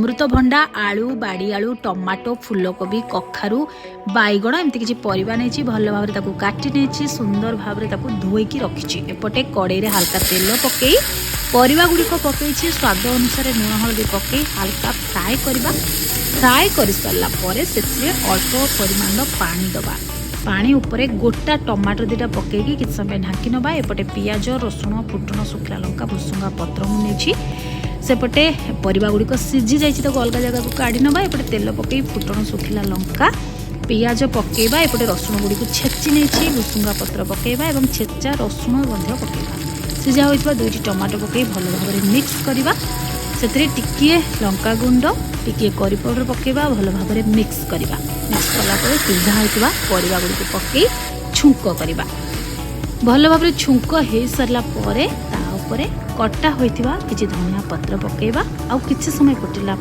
ଅମୃତଭଣ୍ଡା, ଆଳୁ, ବାଡ଼ିଆଳୁ, ଟମାଟୋ, ଫୁଲକୋବି, କଖାରୁ, ବାଇଗଣ ଏମିତି କିଛି ପରିବା ନେଇଛି। ଭଲ ଭାବରେ ତାକୁ କାଟି ନେଇଛି, ସୁନ୍ଦର ଭାବରେ ତାକୁ ଧୋଇକି ରଖିଛି। ଏପଟେ କଡ଼େଇରେ ହାଲକା ତେଲ ପକେଇ ପରିବା ଗୁଡ଼ିକ ପକେଇଛି। ସ୍ୱାଦ ଅନୁସାରେ ଲୁଣ, ହଳଦୀ ପକେଇ ହାଲକା ଫ୍ରାଏ କରିବା। ଫ୍ରାଏ କରିସାରିଲା ପରେ ସେଥିରେ ଅଳ୍ପ ପରିମାଣର ପାଣି ଦେବା। ପାଣି ଉପରେ ଗୋଟା ଟମାଟୋ ଦୁଇଟା ପକେଇକି କିଛି ସମୟ ପାଇଁ ଢାଙ୍କି ନେବା। ଏପଟେ ପିଆଜ, ରସୁଣ, ଫୁଟଣ, ଶୁଖିଲା ଲଙ୍କା, ଭୃସୁଙ୍ଗା ପତ୍ର ମୁଁ ନେଇଛି। ସେପଟେ ପରିବା ଗୁଡ଼ିକ ସିଝି ଯାଇଛି, ତାକୁ ଅଲଗା ଜାଗାକୁ କାଢ଼ି ନେବା। ଏପଟେ ତେଲ ପକେଇ ଫୁଟଣ, ଶୁଖିଲା ଲଙ୍କା, ପିଆଜ ପକେଇବା। ଏପଟେ ରସୁଣ ଗୁଡ଼ିକୁ ଛେଚି ନେଇଛି। ଭୃସୁଙ୍ଗା ପତ୍ର ପକେଇବା ଏବଂ ଛେଚା ରସୁଣ ମଧ୍ୟ ପକେଇବା। ସିଝା ହୋଇଥିବା ଦୁଇଟି ଟମାଟୋ ପକେଇ ଭଲ ଭାବରେ ମିକ୍ସ କରିବା। ସେଥିରେ ଟିକିଏ ଲଙ୍କା ଗୁଣ୍ଡ, ଟିକିଏ କରି ପାଉଡ଼ର ପକେଇବା, ଭଲ ଭାବରେ ମିକ୍ସ କରିବା। ମିକ୍ସ କଲା ପରେ ସିଝା ହୋଇଥିବା ପରିବା ଗୁଡ଼ିକୁ ପକେଇ ଛୁଙ୍କ କରିବା। ଭଲ ଭାବରେ ଛୁଙ୍କ ହେଇସାରିଲା ପରେ ତା ଉପରେ କଟା ହୋଇଥିବା କିଛି ଧନିଆ ପତ୍ର ପକେଇବା ଆଉ କିଛି ସମୟ ଫୁଟିଲା